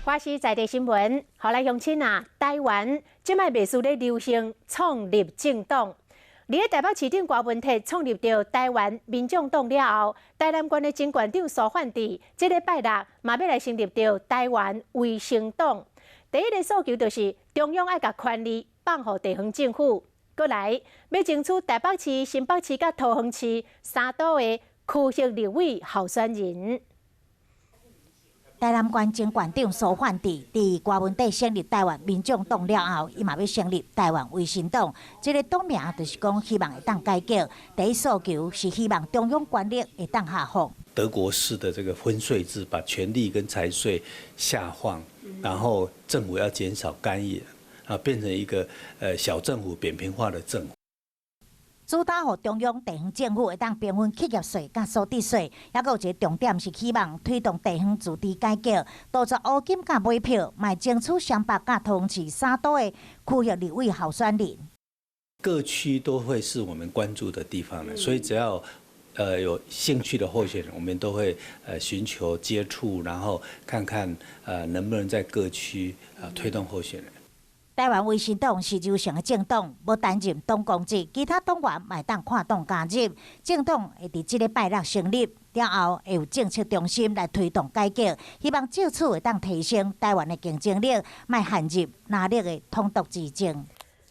華視在地新聞，予來鄉親啊，台灣這擺袂輸咧流行創立政黨。佇咧台北市長柯文哲創立著台灣民眾黨了後，台南縣的前縣長蘇煥智，這禮拜六嘛欲來成立著台灣維新黨。第一个訴求就是中央愛共權力放予地方政府，閣來欲爭取台北市、新北市佮桃園市三都的區域立委候選人。台南縣前縣長蘇煥智，佇柯文哲成立台灣民眾黨了後，伊嘛欲成立台灣維新黨。這个黨名就是講希望會當改革。第一訴求是希望中央權力會當下放。德國式的這個分稅制，把權力跟財稅下放，然後政府要減少干預，啊，變成一個小政府扁平化的政府。主打予中央地方政府會當平分企業稅佮所得稅，猶閣有一个重點是希望推動地方自治改革，杜絕烏金佮買票，嘛爭取雙北佮桃園市三都的區域立委候選人。各區都會是我們關注的地方，所以只要有興趣的候選人，我們都會尋求接觸，然後看看能不能在各區推動候選人。台灣維新黨是柔性的政黨，無擔任黨公職，其他黨員嘛會當跨黨加入。政黨會佇這禮拜六成立，了後會有政策中心來推動改革，希望藉此會當提升台灣的競爭力，莫陷入藍綠的統獨之爭。